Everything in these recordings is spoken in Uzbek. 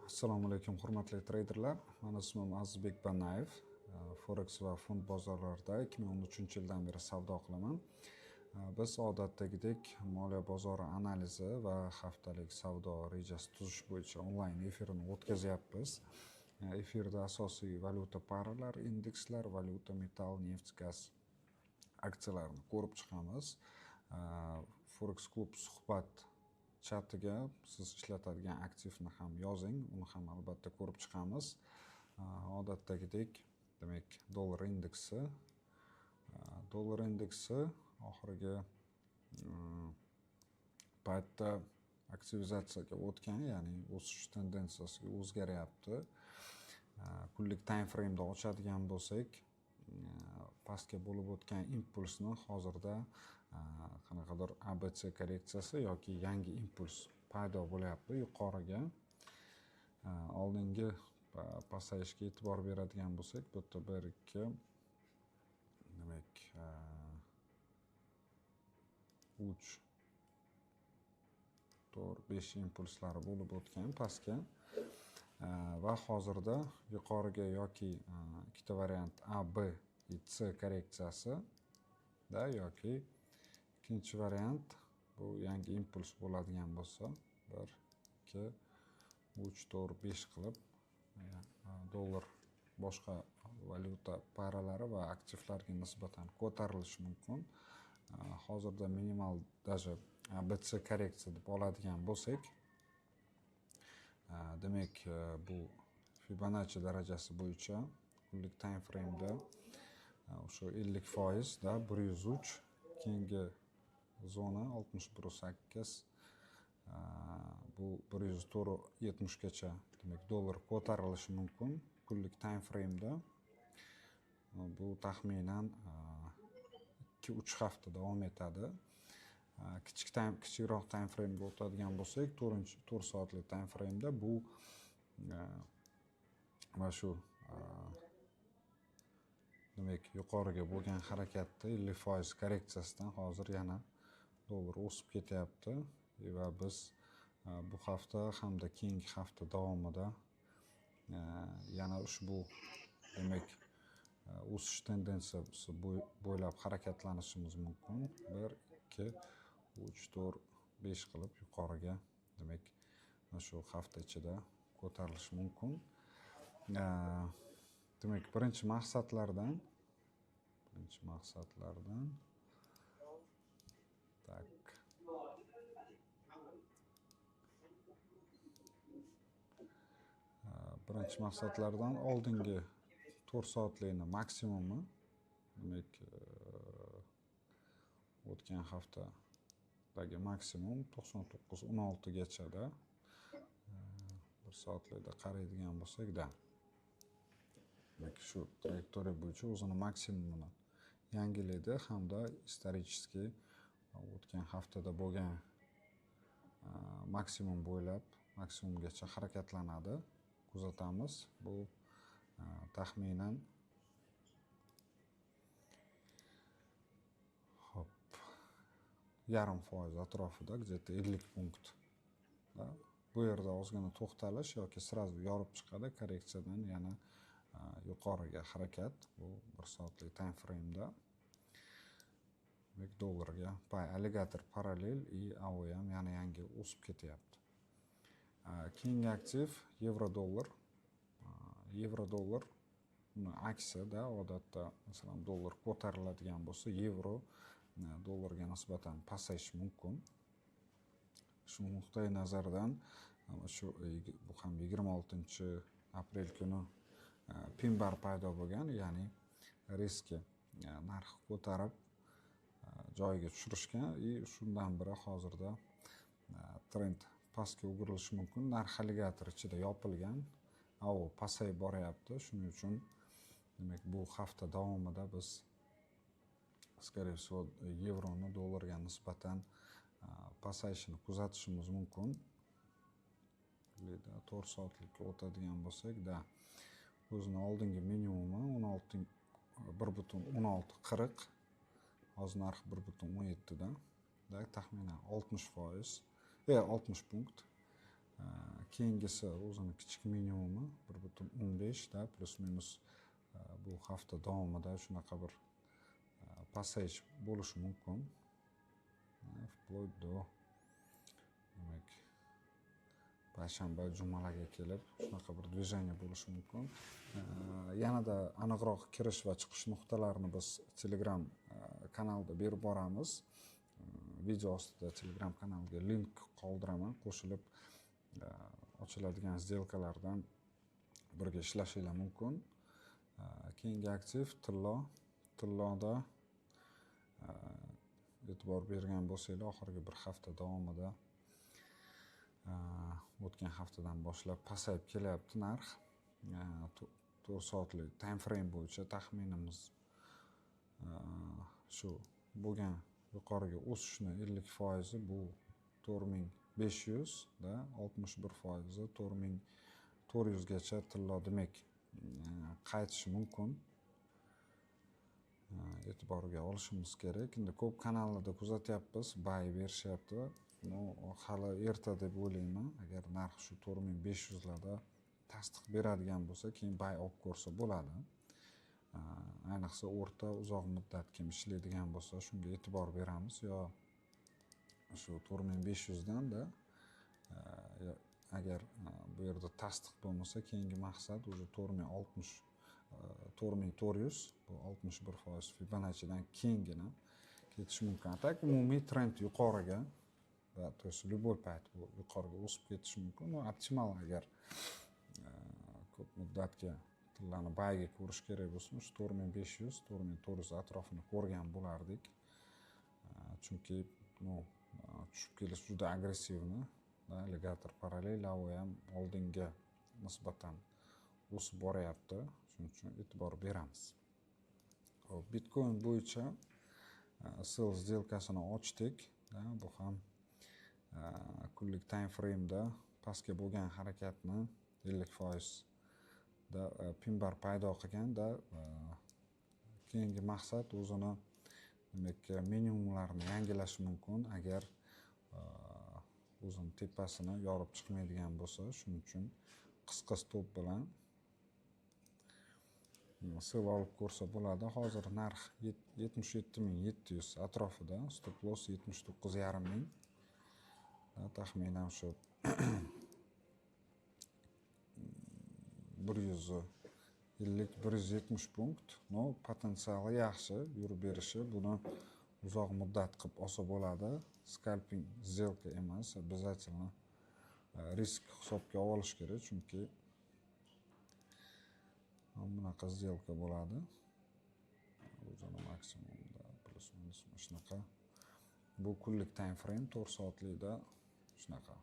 Assalomu alaykum, hurmatli treyderlar. Mani ismim Azizbek Banayev. Forex va fond bozorlarida 2013-yildan beri savdo qilaman. Biz odatdagidek moliya bozori analizi va haftalik savdo rejasi tuzish bo'yicha onlayn efirini o'tkazyapmiz. Efirda asosiy valyuta paralar, indekslar, valyuta, metall, neft, gaz, aksiyalarini ko'rib chiqamiz. Forex klub suhbat chatiga siz ishlatadigan aktivni ham yozing, uni ham albatta ko'rib chiqamiz. Odatdagidek, demak, dollar indeksi. Dollar indeksi oxirgi paytda aktivizatsiyaga o'tgan, ya'ni o'sish tendensiyasiga o'zgaryapti. Kunlik time frameda ochadigan bo'lsak, pastga bo'lib o'tgan impulsni hozirda qanaqadir ABC korreksiyasi yoki yangi impuls paydo bo'lyapti yuqoriga. Oldingi pasayishga e'tibor beradigan bo'lsak, bu yerda 1, 2, demak, 3, 4, 5 impulslari bo'lib o'tgan pastga. Va hozirda yuqoriga yoki ikkita variant A, B, C korreksiyasi da yoki ikkinchi variant bu yangi impuls bo'ladigan bo'lsa, 1, 2, 3, 4, 5 qilib dollar boshqa valyuta paralari va aktivlarga nisbatan ko'tarilishi mumkin. Hozirda minimal даже ABC korreksiya deb oladigan bo'lsak, demak, bu Fibonacci darajasi bo'yicha kunlik time frameda o'sha 50% da 103, keyingi zona 61,8, bu 104,70gacha, demak, dollar ko'tarilishi mumkin kunlik time frameda. Bu taxminan 2-3 hafta davom etadi. Kichik time, kichikroq time framega o'tadigan bo'lsak, 4 soatlik time frameda bu mana shu, demak, yuqoriga bo'lgan harakatda 50% korreksiyasidan hozir yana dollar o'sib ketyapti va biz bu hafta hamda keyingi hafta davomida yana ushbu, demak, o'sish tendensiyasi bo'ylab harakatlanishimiz mumkin. 1, 2, 3, 4, 5 qilib yuqoriga, demak, mana shu hafta ichida ko'tarilishi mumkin. Demak, birinchi maqsadlardan, так, birinchi maqsadlardan oldingi 4 soatlikni maksimumi, demak, o'tgan haftadagi maksimum 99,16gachada. 1 soatlikda qaraydigan bo'lsak-da, demak, shu trayektoriya bo'yicha o'zini maksimumini yangilaydi hamda исторический o'tgan haftada bo'lgan maksimum bo'ylab maksimumgacha harakatlanadi. Kuzatamiz. Bu taxminan, hop, 0,5% atrofida, где-то 50 punkt. Bu yerda ozgina to'xtalish yoki сразу yorib chiqadi, korreksiyadan yana yuqoriga harakat. Bu 1 soatlik time frameda. Demak, dollarga buy alligator parallel и AO ham yana yangi o'sib ketyapti. Keyingi aktiv yevro dollar. Yevro dollar uni aksida, odatda, masalan, dollar ko'tariladigan bo'lsa, yevro dollarga nisbatan pasayishi mumkin. Shu nuqtai nazardan shu bu ham 26-aprel kuni pin bar paydo bo'lgan, ya'ni riski narxi ko'tarib joyiga tushirishgan и shundan beri hozirda trend pastga o'girilishi mumkin. Narx alligator ichida yopilgan, AO pasayib boryapti. Shuning uchun, demak, bu hafta davomida biz, скорее всего, yevroni dollarga nisbatan pasayishini kuzatishimiz mumkin. 4 soatlikka o'tadigan bo'lsak, da, o'zini oldingi minimumi 16, 1,1640, hozir narx 1,17dan, da, taxminan 60%, 60 punkt. Keyingisi o'zini kichik minimumi 1.15 da плюс минус bu hafta davomida shunaqa bir pasayish bo'lishi mumkin. Вплоть до demak payshanba, jumalarga kelib shunaqa bir движение bo'lishi mumkin. Yanada aniqroq kirish va chiqish nuqtalarini biz Telegram kanalida berib boramiz. Video ostida Telegram kanalga link qoldiraman, qo'shilib ochiladigan сделка lardan birga ishlashinglar mumkin. Keyingi aktiv tillo. Tilloda e'tibor bergan bo'lsanglar, oxirgi bir hafta davomida o'tgan haftadan boshlab pasayib kelyapti narx. 4 soatlik time frame bo'yicha taxminimiz shu bo'lgan yuqoriga o'sishni 50% bu 4500 da, 61% 4400 gacha tillo demak qaytishi mumkin. E'tiborga olishimiz kerak. Endi ko'p kanallarda kuzatyapmiz, buy berishyapti. No, hali erta deb o'ylayman. Agar narx shu 4500 larda tasdiq beradigan bo'lsa, keyin buy olib ko'rsa bo'ladi. Ayniqsa o'rta uzoq muddat kim ishlaydigan bo'lsa, shunga e'tibor beramiz. Yo shu 4500 dan da agar bu yerda tasdiq bo'lmasa, keyingi maqsad уже 4060, 4400, bu 61% Fibonaccidan keyingina ketishi mumkin. A так umumiy trend yuqoriga va то есть любой payt bu yuqoriga o'sib ketishi mumkin. Но optimal agar ko'p muddatga tillani buyga ko'rish kerak bo'lsa, shu 4500, 4400 atrofini ko'rgan bo'lardik. Chunki ну tushib kelish juda agressivni, alligator parallel ham oldinga nisbatan o'sib boryapti. Shuning uchun e'tibor beramiz. Xo'p, Bitcoin bo'yicha sell сделка sini ochdik. Bu ham kunlik time frame'da pastga bo'lgan harakatni 50% da pin bar paydo qilganda, keyingi maqsad o'zini demak minimumlarini yangilashi mumkin agar o'zini tepasini yorib chiqmaydigan bo'lsa. Shuning uchun qisqa stop bilan sell olib ko'rsa bo'ladi. Hozir narx 77700 atrofida, stop loss 79500 ming. Taxminan shu 150, 170 punkt. No, potensiali yaxshi yurib berishi, buni uzoq muddat qilib olsa bo'ladi. Scalping сделка emas, обязательно risk hisobga olish kerak, chunki bunaqa сделка bo'ladi. O'zini maksimumda плюс минус shunaqa. Bu kunlik time frame 4 soatlikda shunaqa.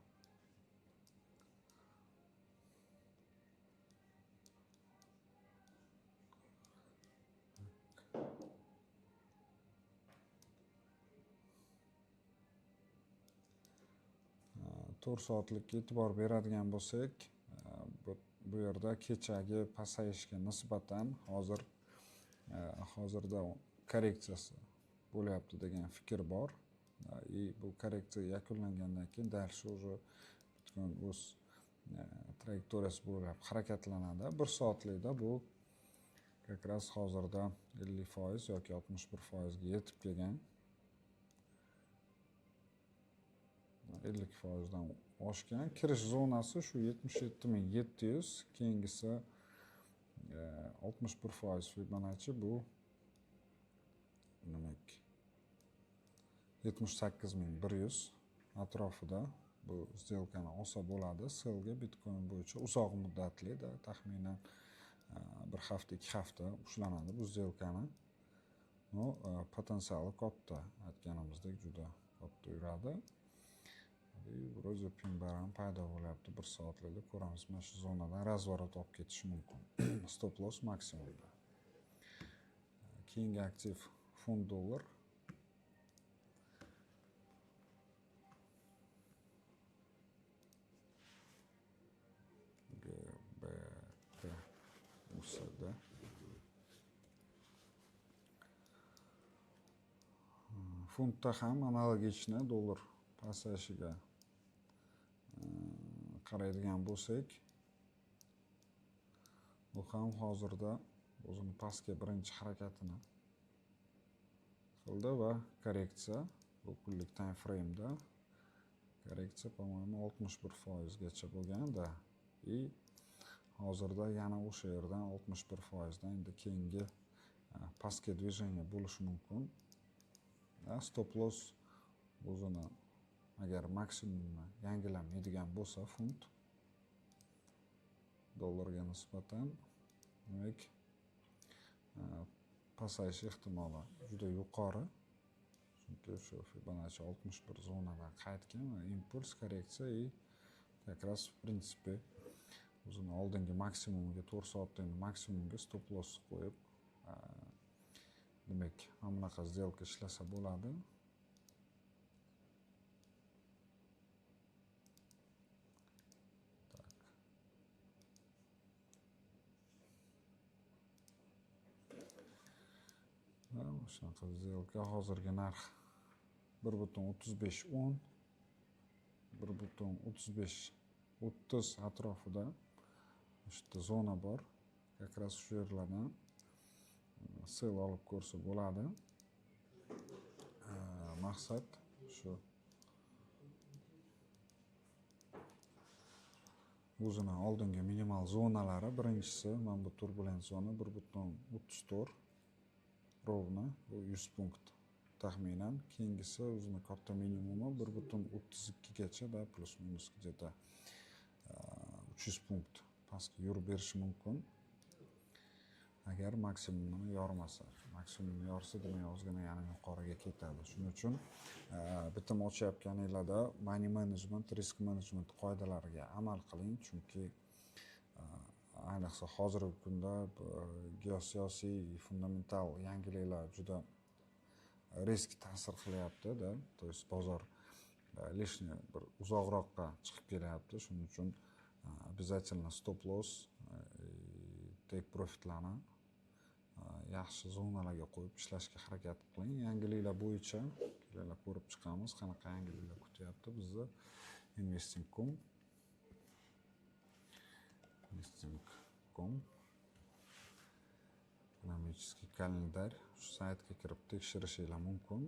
4 soatlikka e'tibor beradigan bo'lsak, bu yerda kechagi pasayishga nisbatan hozirda korreksiyasi bo'lyapti degan fikr bor. И bu korreksiya yakunlangandan keyin дальше уже Bitcoin o'z trayektoriyasi bo'ylab harakatlanadi. 1 soatlikda bu как раз hozirda 50% yoki 61% ga yetib kelgan. 50% dan oshgan. Kirish zonasi shu 77700, keyingisi 61% Fibonacci bu demak 78100 atrofida bu сделка ni olsa bo'ladi. Sellga Bitcoin bo'yicha uzoq muddatli da, taxminan bir hafta, 2 hafta ushlanadi bu сделка ni. No, potensiali katta, aytganimizdek juda katta yuradi. Вроде pin bar ham paydo bo'lyapti, 1 soatlikda ko'ramiz, mana shu zonadan razворот olib ketishi mumkin. Stop loss maksimumda. Keyingi aktiv funt dollar. GBP USD. Funtda ham аналогично dollar pasayishiga qaraydigan bo'lsak, bu ham hozirda o'zini pastga birinchi harakatini qildi va korreksiya bu kunlik time frame'da korreksiya, по-моему, 61% gacha bo'lganda и hozirda yana o'sha yerdan 61% dan endi keyingi pastga движение bo'lishi mumkin. Stop loss o'zini agar maksimumni yangilamaydigan bo'lsa funt dollarga nisbatan, demak pasayish ehtimoli juda yuqori. Chunki o'sha Fibonacci 61 zonadan qaytgan va impuls korreksiya и как раз в принципе o'zini oldingi maksimumiga 4 soatda endi maksimumga stop loss qo'yib, demak mana bunaqa сделка ishlasa bo'ladi. Tak. Shunaqa сделка. Hozirgi narx 1.3510, 1.3530 atrofida o'sha yerda zona bor. Как раз shu yerlardan sell olib ko'rsa bo'ladi. Maqsad shu o'zini oldingi minimal zonalari. Birinchisi mana bu turbulent zona 1.34 ровно, bu 100 punkt taxminan. Keyingisi o'zini katta minimumi 1.32 gacha da plus minus где-то 300 punkt pastga yurib berishi mumkin. Agar maksimumini yormasa, maksimumni yorsa demak ozgina yana yuqoriga ketadi. Shuning uchun bitim ochayotganinglarda money management, risk management qoidalariga amal qiling, chunki ayniqsa hozirgi kunda geosiyosiy fundamental yangiliklar juda risk ta'sir qilyapti-da. То есть bozor лишний bir uzoqroqqa chiqib kelyapti. Shuning uchun обязательно stop loss, take profitlarni yaxshi zonalarga qo'yib ishlashga harakat qiling. Yangiliklar bo'yicha kelinglar ko'rib chiqamiz, qanaqa yangiliklar kutyapti bizni investing.com. Investing.com ekonomический kalendarь, shu saytga kirib tekshirishinglar mumkin.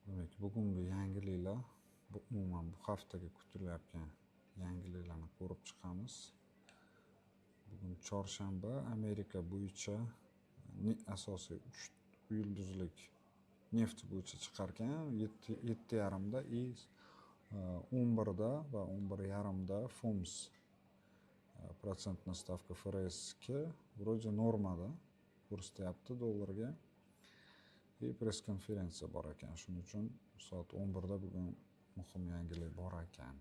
Demak, bugungi yangiliklar, bu umuman bu haftaga kutilayotgan yangiliklarni ko'rib chiqamiz. Bugun chorshanba, Amerika bo'yicha asosiy 3 yulduzlik neft bo'yicha chiqarkan 7:30da и 11da va 11:30da FOMC процентная ставка ФРС ga вроде normada ko'rsatyapti dollarga. И press-konferensiya bor ekan. Shuning uchun soat 11da bugun muhim yangilik bor ekan.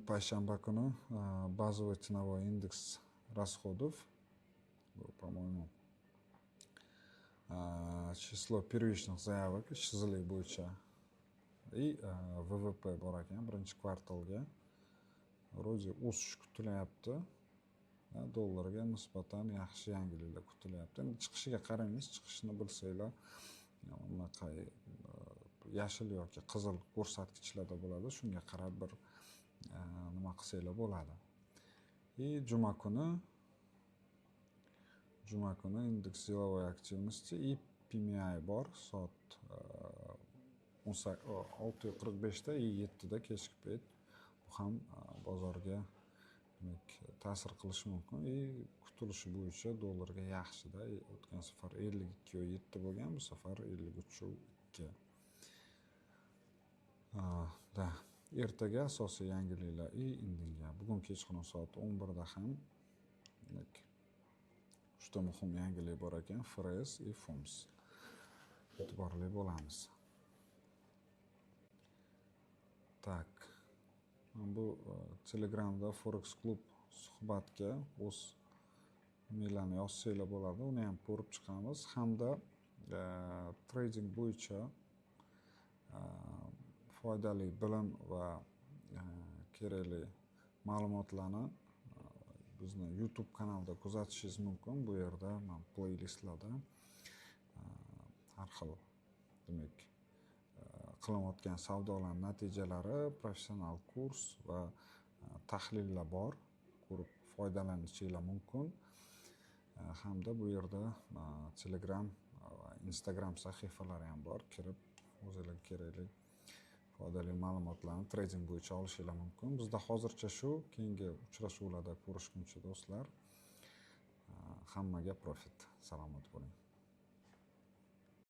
Payshanba kuni базовый ценовой индекс расходов, bu, по-моему, число первичных заявок ishsizlik bo'yicha и ВВП bor ekan birinchi kvartalga. Вроде o'sish kutilyapti. Dollarga nisbatan yaxshi yangiliklar kutilyapti. Endi chiqishiga qaraymiz, chiqishini bilsanglar, bunaqa yashil yoki qizil ko'rsatkichlarda bo'ladi. Shunga qarab bir nima qilsanglar bo'ladi. И juma kuni индекс деловой активности и PMI bor soat 6:45da и 7da kechki payt. Bu ham bozorga demak ta'sir qilishi mumkin и kutilishi bo'yicha dollarga yaxshida. O'tgan safar 52.7 bo'lgan, bu safar 53.2. Да, ertaga asosiy yangiliklar и indinga. Bugun kechqurun soat 11da ham demak juda muhim yangilik bor ekan, FRS и FOMC. E'tiborli bo'lamiz. Так. Bu Telegramda Forex Club suhbatga o'z nimalarni yozsanglar bo'ladi, uni ham ko'rib chiqamiz. Hamda trading bo'yicha foydali bilim va kerakli ma'lumotlarni bizni YouTube kanalda kuzatishingiz mumkin. Bu yerda man playlistlarda har xil demak Qilinayotgan savdolar natijalari, professional kurs va tahlillar bor, ko'rib foydalanishinglar mumkin. Hamda bu yerda Telegram va Instagram sahifalari ham bor, kirib o'zinglarga kerakli foydali ma'lumotlarni trading bo'yicha olishinglar mumkin. Bizda hozircha shu. Keyingi uchrashuvlarda ko'rishguncha, do'stlar, hammaga profit, salomat bo'ling.